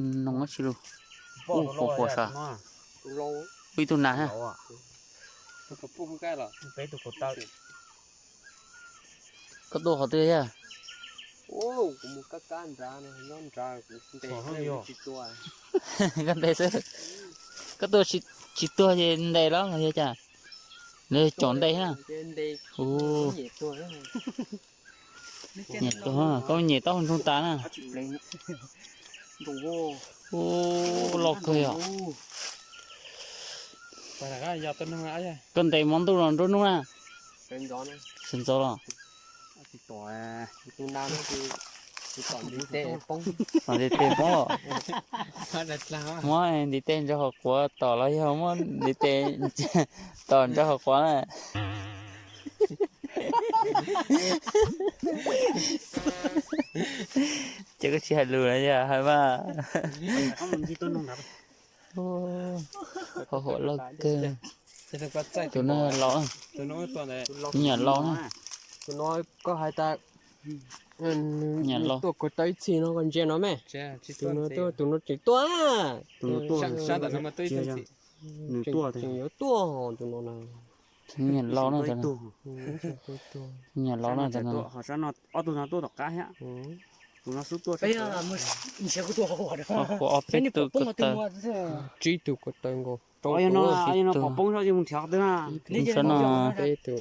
Noo dab tsi lus? Ub, quav quav sav. Ub, ib tug nas thiab. Koj tuaj qhov twg thiab? Koj ntes xwb. Koj tuaj tsis tuag ces ntes los yog cas? Nws caum ntes thiab. Ub, nyem tuag, koj nyem taub hau ntsoog tas na. Ub, loj kawg yom. Koj ntes hmo ntuj los nruab hnub na? Sawv ntxov los? Tom ntiv tes poob los? Muab ntiv tes ntso hauv quav tom los yog muab ntiv tes tom ntso hauv quav na? Ces koj tsis hais lus na yog hais mas. Hauv huam loj kawg. Tus no laus, nyuam laus na. Koj hais tas nyuam laus tuaj kuv tau ib txhis no koj ntsia no me. Tus no tseem tuaj. Nws tuaj, tseem yuav tuaj tus no na. Nyuam laus na, nyuam laus na. Ob tug no tuaj tom qab thiab. Tus no xub tuaj, ob peb tug ko taw, tsib tug ko taw nkaus. Saib no tseem tuaj ob tug na.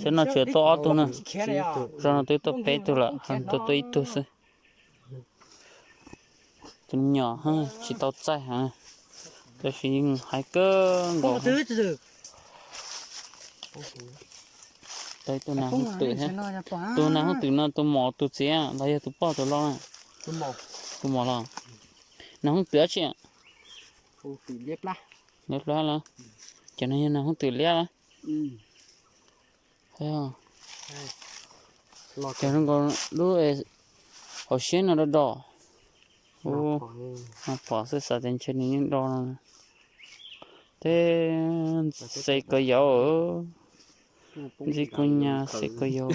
Saib no tseem tuaj ob tug na. Saib no twb tuaj peb tug lawm, tuaj tuaj ib tug xwb. Tus nyuam tsis tau txaij heev, tab sis yeej hais kawg nkaus. Tau ib tug nas hooj twm thiab. Tus nas hooj twm no tus muam tus txiv los yog tus poj tus lau na? Tus muam los? Nas hooj twm dab tsi? Liab plab los? Cov no yog nas hooj twm liab los? Cov zoo nkaus lub hauv siab no do do. Ub, pom xwb xav tias ntshe nws yeej do no. Teb, xes kaus yau, ntxib kuv nyab xes kaus yau.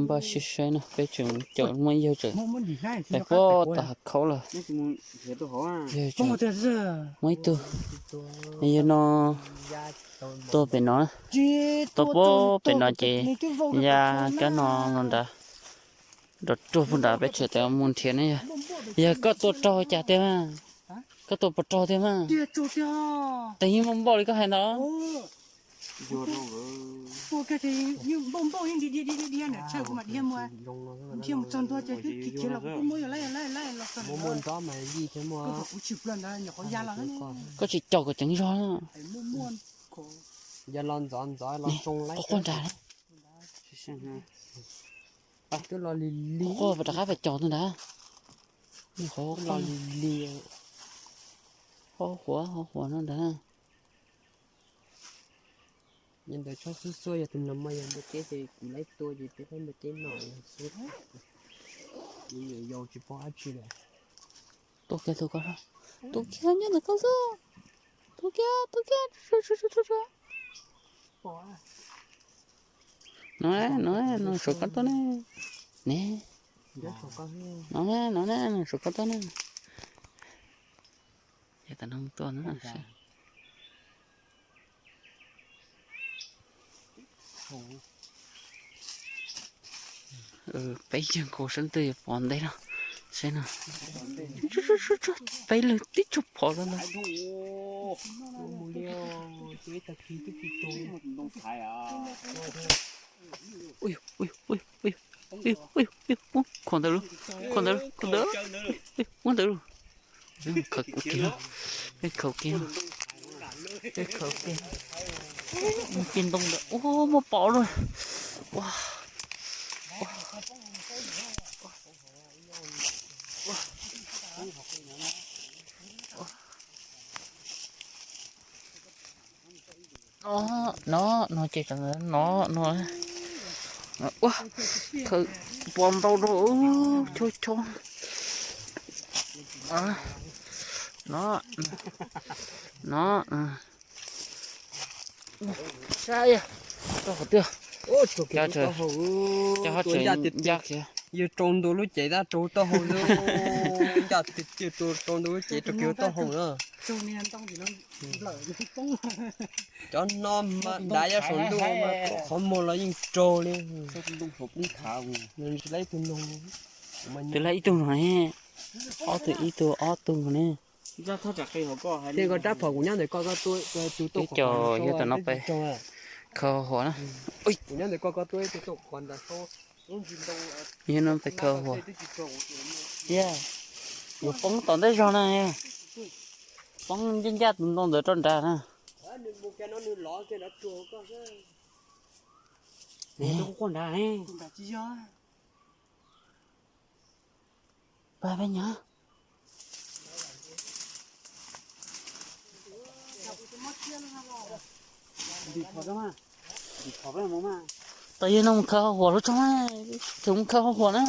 Npaj siab saib no peb tseem caum muaj ib yawg tseem pais puag tom hav khaub lawm. Yawg tseem muaj ib tug, yawg no tuaj pem no, tuaj puag pem no ces ya kab no no nrad, rov ruag puag nrad peb tseem tau mus nrhiav ne yog. Yog koj tua raug cas tiag mas? Koj tua puas raug tiag mas? Tes yeej npauj npauj li koj hais ntawd. Koj tsis caum kom ceev zog. Quaj quaj nrad. Quaj quaj rov qab pem cos ntag. Qhov qhuav qhov qhuav no ntag. Yog ntawd tsob xub xuaj yog tus no mas yog npua teb ces kuv laib tua ces peb laib npua teb no xwb. Yus yau tsis paub dab tsi lawm. Tua kiag tus ko, tua kiag nyob ntawm koj xwb. Tua kiag, tua kiag. No, no, no suav koj tuaj ne. Ne. No, no, no suav koj tuaj ne. Ces tam no tuaj na. Peb yawg nkaus sab ntej yuav pom ntej no. Saib no, peb leeg tib tsuag phom los ntag. Khuam ntawd lub, khuam ntawd lub, khuam ntawd lub. Khaws kuv kiag, khaws kiag, khaws kiag. Cia ntoo ntawd ua muaj pom lawm. No, no, no ces no, no. Ua, khaws pom ntau rau, chau chau. No, no. Saib, rau qhov twg? Cov tseem ncaj kiag. Yog rau ntua lub cev tab rau taub hau xwb. Ncaj twg rau ntua lub cev rau kiag taub hau na. Cov no mas dav nyob saum ntuj mas qhov muag los yeej raug li. Twb laib ib tug no ne, ob tug ib tug ob tug no ne. Tej ko rab phom kuv nyob ntawm ko, tus tau qhov yog tam no peb khaws huam na. Kuv nyob ntawm ko, ko tua ib tug tau qhov ntawd. Yog no peb khaws huam. Yog, yuav poob tom ntej zog na. Poob ncaj ncaj tus ntoo ntawd rau nrad na. Pab peb nyab. Tos yog no mus khaws huam lub tsob, tus mus khaws huam na.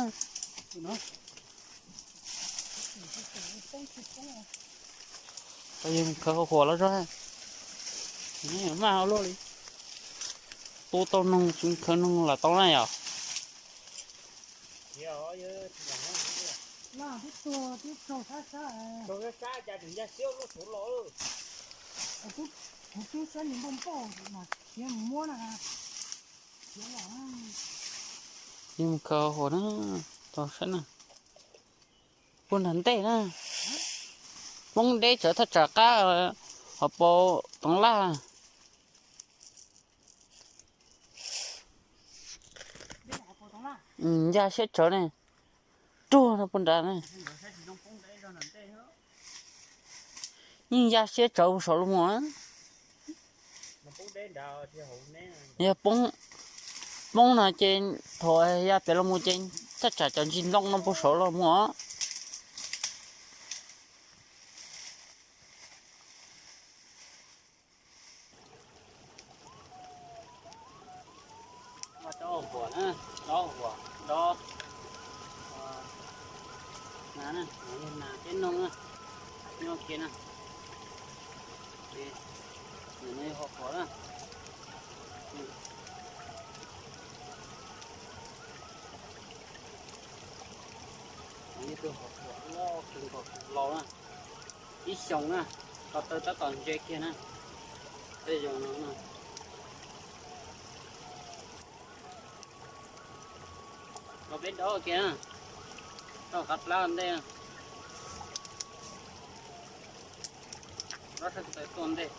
Tos yog mus khaws huam lub tsob, maj luaj li. Tu tau noog, khaws noog lam tau na yom. Yeej mus khaws huam na, tau saib na. Puag nram ntej na, poob deb tsawv thaj tsam qab, ho pau toov laj. Ncaj siab tsawv ne, ruag no puag nrad ne. Yeej ya siab tsawv puag saud los mus. Yog poob, poob no ces thaum ya pem los mus ces thaj tsam cov ntsis ntoo no puag saud los mus os. Tau huam na, tau huam, tau nas na, nas peb noog na, nyob kiag na. Ces nws no yog huam na. Yog tus huam loj kawg nkaus laus na, ib xyoos na, ko taw tab tom ntse kiag na. Tej zoo no na. Los peb dob kiag na, tau qab plab ntej na. Dob sab ko taw tuaj ntej.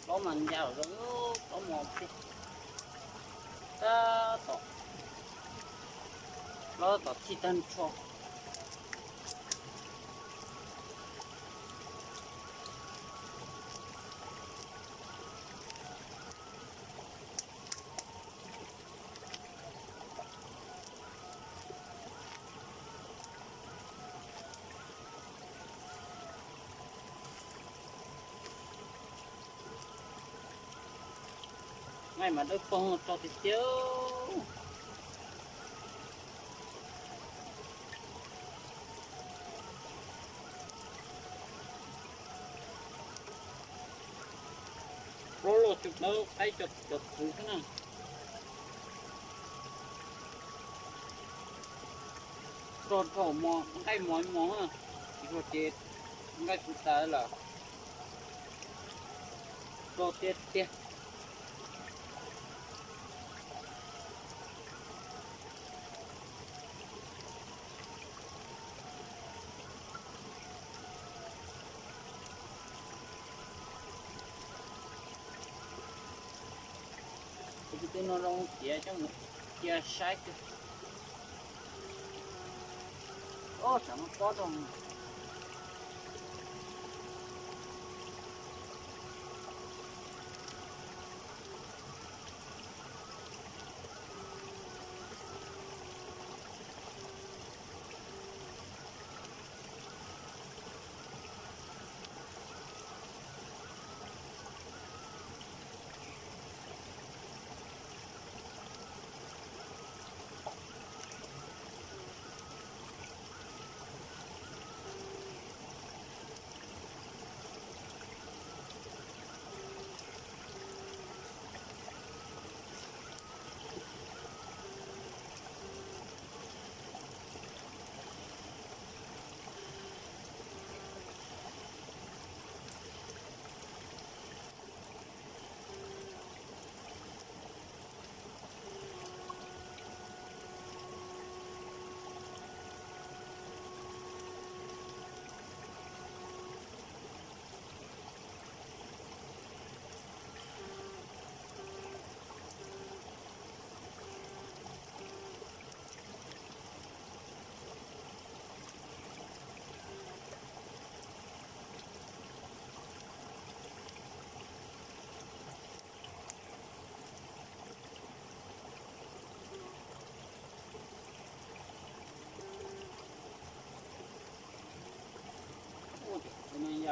Plaub mas ncaj lawm, plaub mos plig tab tom, plaub tom txhij tag nrho. Nqaij mas dawb paug tso tiag tiag. Plaub los tsuas dawb qaib cov txwv xwb na. Rog dhau mos, nqaij mos mos, tsis rog ces nqaij puv tas lawm. Rog tiag tiag. Tus kwv tij no zoo tiav coj mus cia saib kiag. Ob, tsam no pob rau.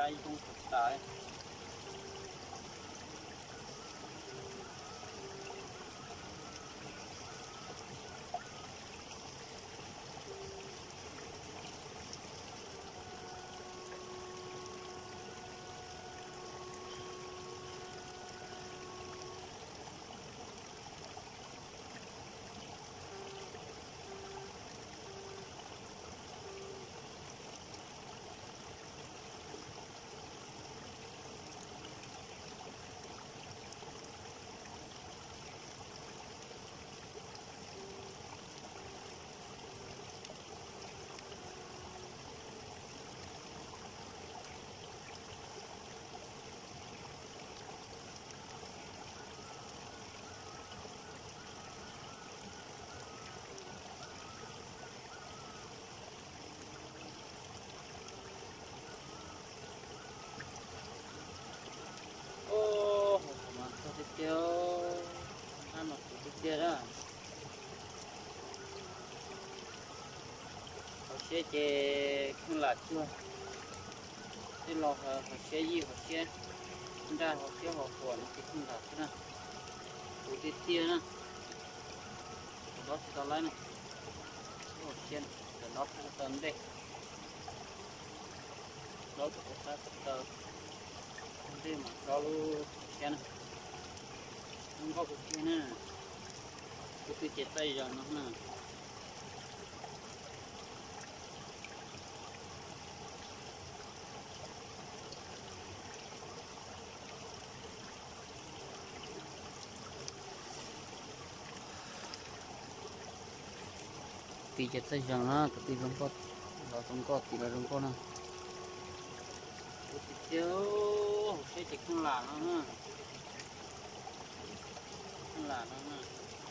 Ib hnub tas. Ub, hauv mas txog tiag tiag, nab no kuv tiag tiag na. Hauv siab ces kheej lam cuag, tej los hauv siab yij hauv siab nraj hauv siab hauv huam no ces kheej lam xwb na. Kuv tiag tiag na. Dob tsis tau laib na. Hauv siab na, dob tsis tau ntej. Dob tsis tau ntej mas dob lub siab na. Zoo nkauj kawg kiag na. Kuv twb ces txaij zeeg no na. Tim ces txaij zeeg na, kwv tij zoo nkauj, los zoo nkauj tim los zoo nkauj na. Kuv tiag tiag, hauv siab ces kheej lam no na. Kheej lam no na.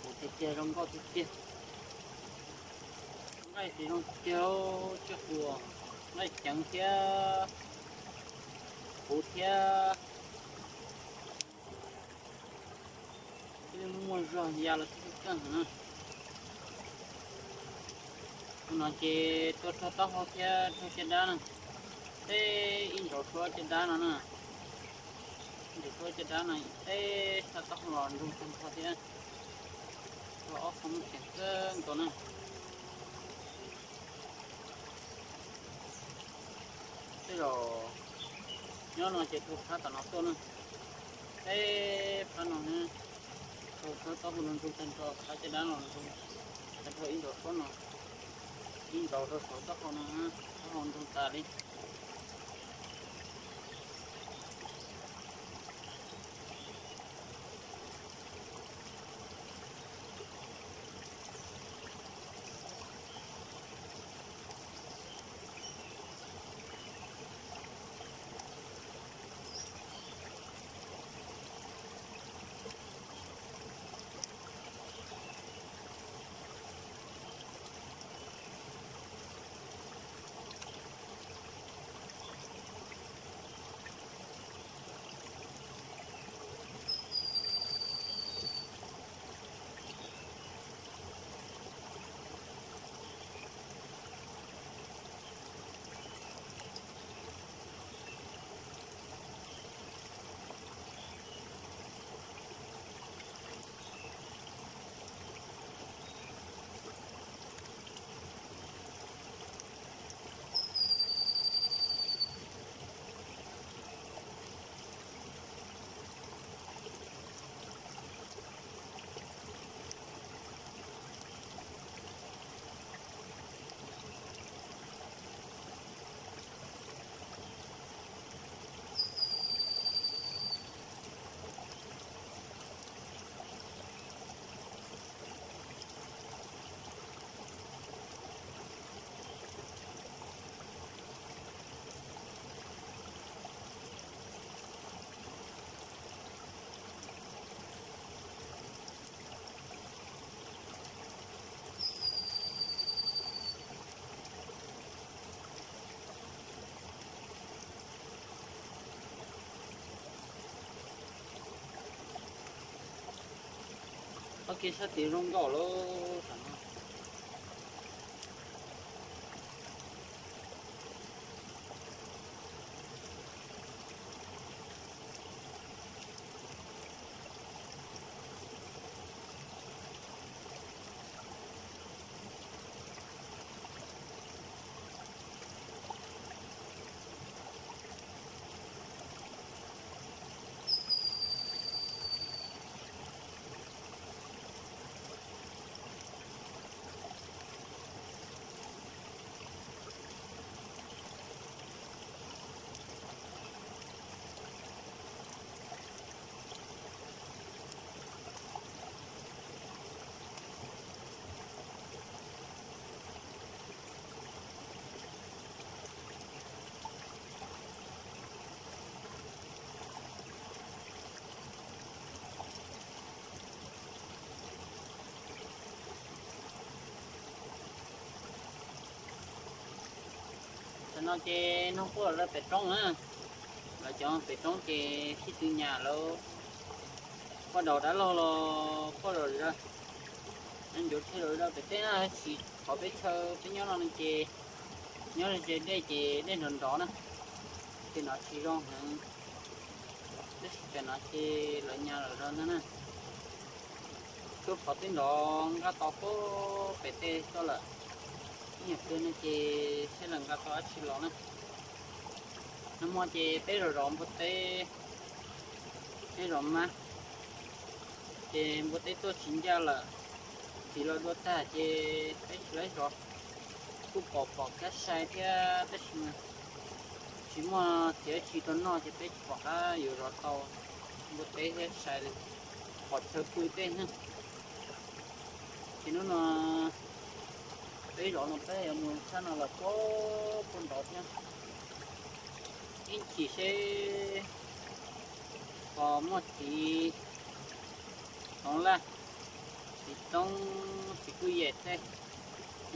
Kuv tiag tiag, zoo nkauj tiag tiag. Nqaij ces zoo tiag, tsiaj qus, nqaij ceev thiab, huv thiab. Twb muaj zog ya los twb keej heev na. Tus no ces tua rau taub hau thiab rau caj dab na. Teb ib nraud suab caj dab no na. Ib nraud suab caj dab no, teb sab taub hau los nrug tag nrho thiab. Rau ob qho muaj ceem kawg nkaus na. Tej zaum nyob no ces rau phab tom no tuaj na. Teb phab no, rau sab taub hau no nrug tag nrho, phab caj dab no nrug tag nrho ib nraud suab no. Ib nraud rau saum taub hau no, taub hau nrug tas li. Ob kiv sab tid zoo nkauj lawm tam no. No ces noog quaj rau pem roob na, lawv cov pem roob ces sib tw nyas lawv quaj daus dab laug los quaj zom zaws, ncuav rhe zom zaws pem teb na, tab sis qhov peb chaw peb nyob no ces nyob ze dej ces dej nrov nrov na, ces nov tsis zoo heev, tab sis tam no ces lawv nyas lawm zog ntag na. Tuaj qhov twb nrov nqaj to puag pem tej tuaj lawm, ib nyuag pliag no ces saib lawv nqa tau dab tsi los na. Nag hmo ces peb zov zov npua teb, peb zov mab, ces npua teb tuaj tsis ncaj lawm, txiv los dua tag ces peb tsis laib zov. Kuj pom pom kab sai thiab tab sis mas tsis muaj txiv dab tsi rau noj ces peb tsis pom qab yuav zov tau npua teb thiab sai li, pom chaw pw tej na. Ces hnub no peb zov no peb yuav mus sab no los puag puag nrov thiab. Ib chim seb ho muaj txiv toov laj, txiv toob, txiv kuj yem tej.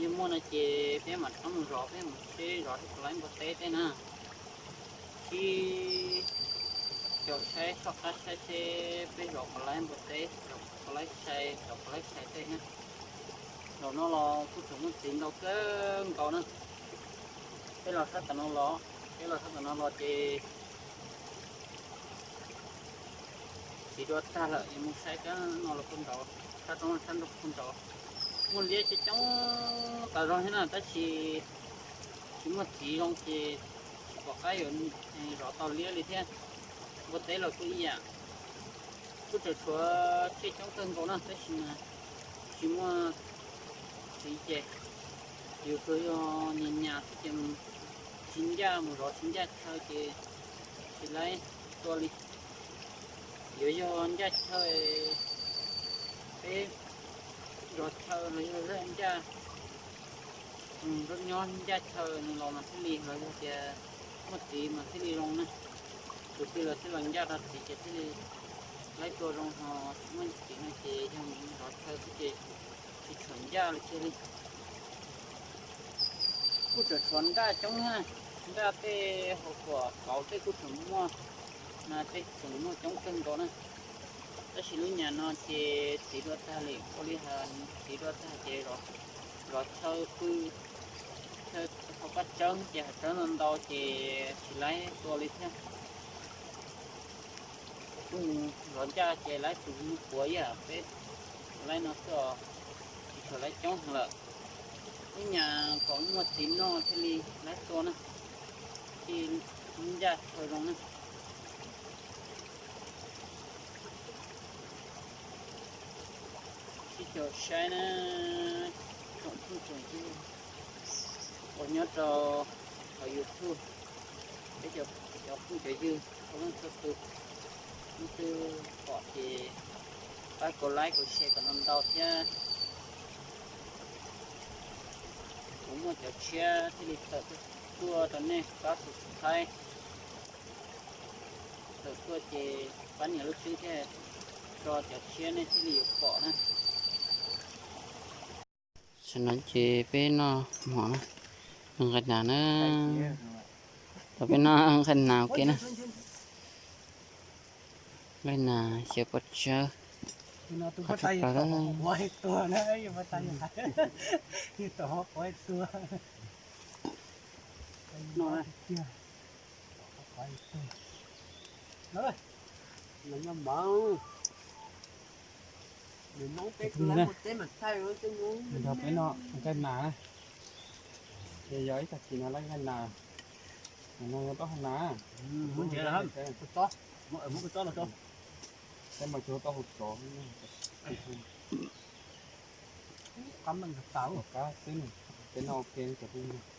Yog muaj no ces peb mam rov mus zov, peb mus seb zov puas laib npua teb tej na. Sib caum saib soj qab saib seb peb zov puas laib npua teb, zov puas laib sai, zov puas laib sai tej na. Zaum no los kuj tseem muaj txiv ntau kawg nkaus na. Peb los sab tom no los, peb los sab tom no los ces txiv dua tag lawm, yuav mus saib sab no los puag nrad, sab roob sab nrog puag nrad. Muaj liab coob coob tas zog thiab na, tab sis tsis muaj txiv zoo ces tsis pom qab yuav zov tau liab li thiab. Npua teb los kuj ib yam, kuj tseem tshuav tsiaj coob kawg nkaus na, tab sis mas tsis muaj txiv ces yus tsuas yog nyas nyas xwb ces tsis ncaj, mus zov tsis ncaj chaw ces tsis laib tua li. Yuav yog ncaj chaw, peb zov chaw los yog zaj ncaj, nyob ncaj chaw nws los mas thiaj li, los yog tias muaj txiv mas thiaj li zoo na. Tus twg los thiaj los ncaj rau txiv ces thiaj li laib tua zoo, ho tsis muaj txiv no ces yog mus zov chaw xwb ces tsis tshua ncaj li kiag li. Kuj tseem tshuav nraj coob na, nraj tej hauv kuam kauv tej kuj tseem muaj, na tej tseem muaj coob kawg nkaus na. Tab sis lub nyas no ces txiv dua tag li, ua li hais txiv dua tag ces zov chaw pw, chaw qhov paj tsawb ces hav tsawb ntau ntau ces tsis laib tua li thiab. Kuj zov ncaj ces laib tus mus puav ib yam peb laib no xwb os, tsis tshua laib coob heev lawm. Lub nyas kom muaj txiv noj thiaj li laib tua na, thiaj ncaj chaw zoo na. Sib caum saib na, tsoom phooj tsoom ywg uas nyob rau hauv YouTube, peb cov phooj cov ywg txhua leej txhua tus, leej twg pom ces pab kom like kom share kom ntau ntau thiab. Kuv muaj cov tshiab thiaj li tawm tuaj rau nej pab subscribe, tawm tuaj ces pab nias lub tswb thiab, tso cov tshiab nej thiaj li yuav pom na. Tam no ces peb noj hmo na, nqaij nas na, peb noj nqaij nas ua ke na. Nqaij nas xyaw paj tsawb, qab tshaj plaws na. Nrog peb noj nqaij nas, ces yog ib tag kis no laib nqaij nas, no yog taub hau nas. Peb mas cog taub hau tsov, qab xwb, peb noj ua ke cov phooj ywg.